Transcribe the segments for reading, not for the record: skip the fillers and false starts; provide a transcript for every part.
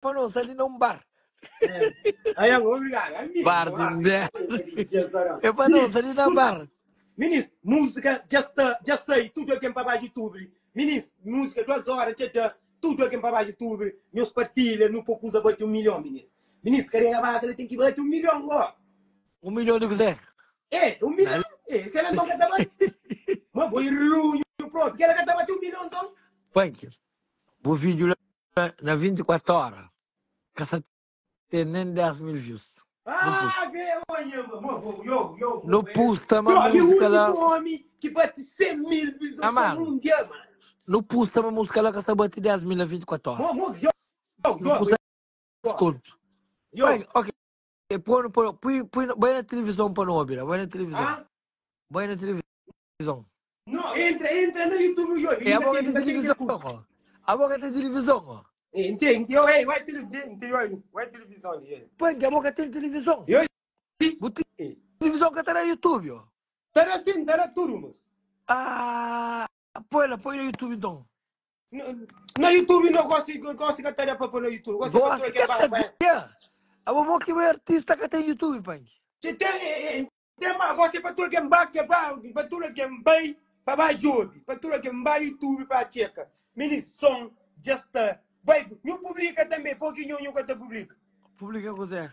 pa nos ali na un bar. Ayan, obrigado. Ami, Bar di merda. É pa nos ali na bar. Minis, música já está, já sai, tudo alguém para baixo YouTube. Minis, música duas horas já dá, tudo alguém para baixo YouTube. Nhos partilha, não pouco usa bate um milhão, minis. Minis, cadê a base? Ele tem que bater um milhão, ó. Um milhão de kuzé? É, um milhão. É, se ela não quer bater. Mas vou ir pronto. Que ela quer bater um milhão, então. Pank, bu vídeo lá na 24 horas, ka sa ten nem 10 mil views. Ah, vê, olha, mano, yo, yo. No pusta Yo, uma vi o música lá. único homem que bate 100 mil Ah, visualizações mano. num dia, mano. No pusta uma música lá que sa bate 10 mil na 24 horas. Mo, mo, yo, No yo, pusta yo, conto. yo. Pank, ok. Põe, põe, põe, põe, põe na televisão para não ouvir, põe na televisão. Ah? Põe na televisão. Não, entra, entra no YouTube, yo. É a boca tem televisão, ó. A boca tem televisão, ó. Entende, yo, ei, vai televisão, vai televisão, yo. Pank, a boca tem televisão. Yo, Bu televisão que tá na YouTube, ó. Tá assim, tá tudo, moço. Ah, põe lá, põe no YouTube então. No, no YouTube não gosto, gosto que tá para pôr no YouTube. Gosto Gosto que que tá tá dia. A boca que é artista que tem YouTube, Pank. Te tem, tem mais, gosto para tudo que vai, que vai, para tudo que vai, para vai job, para tudo que vai YouTube para checa. Mini som, just vai, não publica também, pouquinho nunca te publica. Publica com o Zé.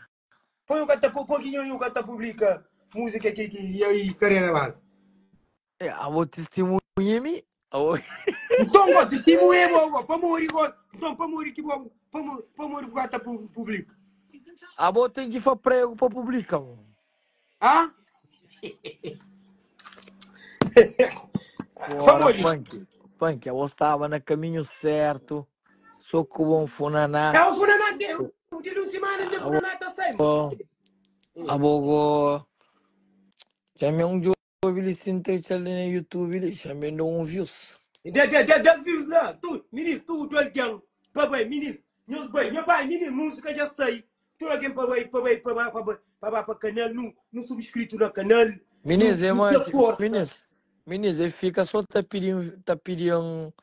Põe o cata, pouquinho nunca te publica música que que e aí carreira base. É, a vou testemunha-me. A vou... Então, go, testemunha, go, para morrer, go, então para morrer que bom, para morrer que tá publica. A vou tem que fazer prego para publicar, mano. Ah? Bora, Famoli. Punk. Punk, eu estava no caminho certo. Sou com um funaná. É o funaná, de, o de Lucimana, de funaná tá saindo. Abogo. Chamei um jogo, ele se ali no YouTube, ele chamei um views. De, de, de, de views lá, tu, ministro, tu, alguém, papai, ministro, meus bem, meu pai, ministro, música já sei. Tu alguém papai, papai, papai, papai, papai, para canal, no, no subscrito no canal. Minis, é no, mais. no força. Minis, minis, ele fica só tá pedindo, tá pedindo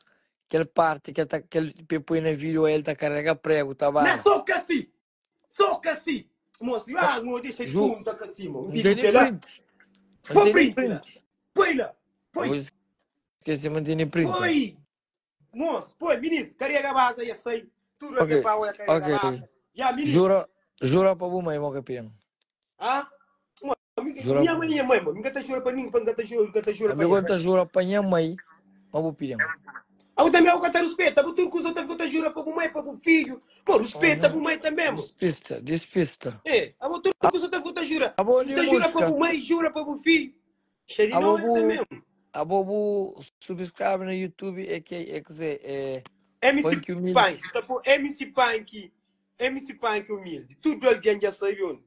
aquela parte que tá, que ele põe no vídeo, ele tá carrega prego, tá Não bom. só que assim, só que assim. Moço, ah, não deixa de Ju, conta que assim, mano. não tem nem print. Não Põe tem nem print lá. print. Põe lá. Põe. Vou esquecer, não tem nem print. Põe. Moço, põe, ministro, carrega a base aí, sei. Tudo Ok, aqui para o carrega a ok. base. Já, ministro. Jura, jura para a mãe, meu campeão. Ah? Jura Minha mãe, minha mãe, mano. Nunca te jura para ninguém, nunca te jura, nunca te jura para Amigo, ninguém. tá jura para minha mãe, mas vou pedir. Ah, eu também eu te respeita, o turco os outros que te jura para a mãe, para o filho. Pô, respeita para a mãe também, mano. Despista, despista. É, a o turco os outros que te jura. A boa de Te jura para música. a mãe, jura para o filho. A Xerino é bobo, também. a bobo subscreve no YouTube é que é que dizer, é MC Punk humilde. Punk, tá pô, MC Punk, MC Punk humilde. Tudo alguém já sabe onde.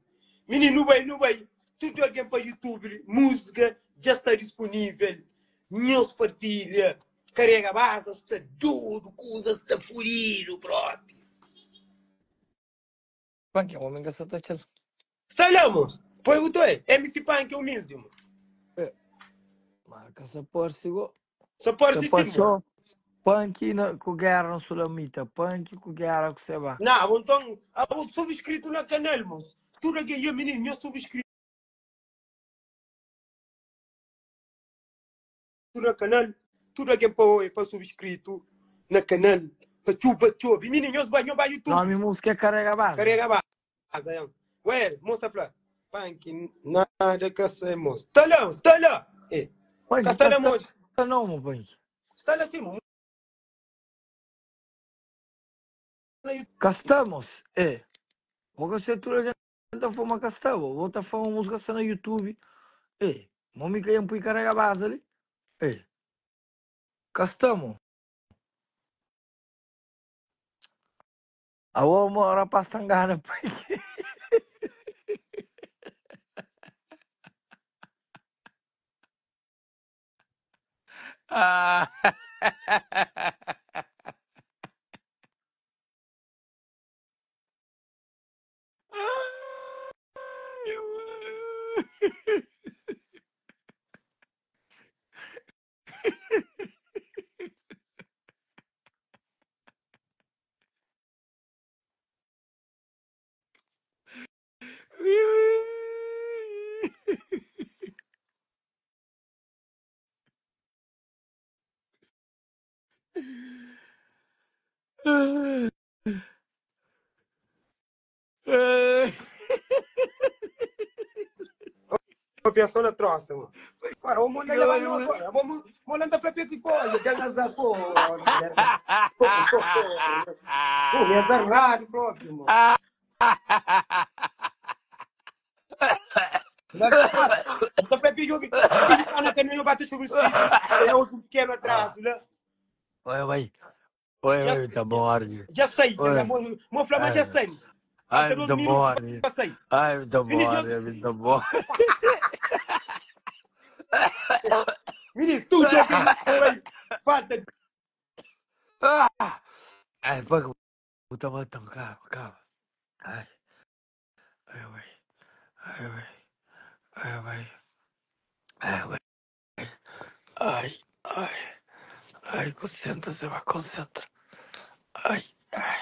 Menino, não vai, não vai. Tudo alguém para YouTube, música já está disponível. Não se partilha. Carrega a base, está duro, coisa está furido próprio. Punk é um homem que só tá tchau. Está lá, moço. Põe o teu. MC Punk humilde, mano. Marca essa porra, sigo. Só pode Só ser pode sim, só Punk na, com guerra no Sulamita, Punk com guerra com Seba. Não, então, eu subscrito no canal, moço. Tudo aqui, eu, menino, eu subscrito no canal. Tudo aqui para para subscrito no canal. Para chupa, chupa. Menino, eu vai, eu vai YouTube. Nome música é carrega base. Carrega base, aí. Ué, mostra, Flá. Punk, nada que sei, moço. Está lá, moço, está lá. É. Punk, Está lá, tá, moço. tá não, meu Punk. Está lá, sim, moço. Castamos, é. Vou gastar tudo a gente fuma castavo. Vou tá falando música só no YouTube. É. Mami que pui carrega base ali. É. Castamos. A o rapaz tangana, Punk. Ah. Bo pensa na troça, mano. Ora, o mundo já vai não agora. Bo mo não tá flapé que pô, já ganha pô. Pô, pô, pô. Pô, me agarrado próprio, mano. Tá flapé que eu tá na caminho bate sobre o É outro pequeno atraso, né? Oi, oi. Oi, oi, tá bom, Ardi. Já sei, Oi. mo flama já sei. Ai, Falta tá 12 bom, minutos Ardi. para sair. Ai, tá bom, Menino, Ardi, tá bom. Menino, tudo já tem. Falta Ai, pá, o tava calma, calma. Ai, ai, ai, ai, ai, ai, ai, ai, ai, ai, concentra, você vai, concentra. Ai, ai,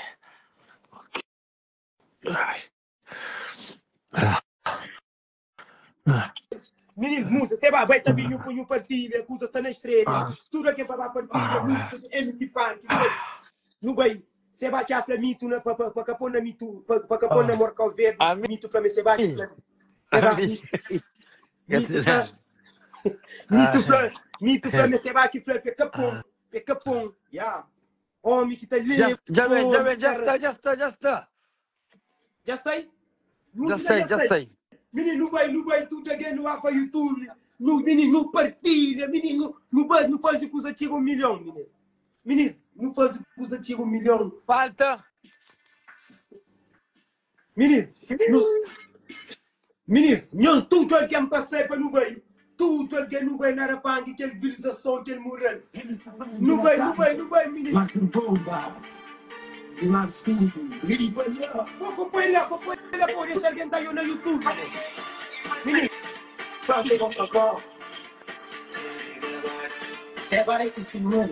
ai. Meninos, música, você vai, vai também eu ponho partilha, coisa está na estrela, tudo aqui para partilha, música, MC Punk, não vai, você vai que a mito na para capô na mito, para capô na Morcal Verde, mito para você vai, você vai, mito fra, mito fra, mito fra, você vai que fra, capô, capô, ya, homem que tá ali, Já, já vem, já vem, já está, já está, já está. Já sei? Já sei, já sei. Menino, vai, não vai, tudo aqui no para YouTube. No, menino, partilha, menino, não vai, não faz coisa chega 1 milhão, menino. Menino, não faz coisa chega 1 milhão. Falta. Menino, não, menino, nós tudo alguém passei para não vai. Tudo alguém não vai na rapanga, aquele visualização, aquele moral. Não vai, não vai, não vai, menino. Mais bomba. E mais tudo. Riba, Pô, põe lá, põe lá, pô, deixa alguém tá aí no YouTube, menino. Menino, Você vai que esse mundo.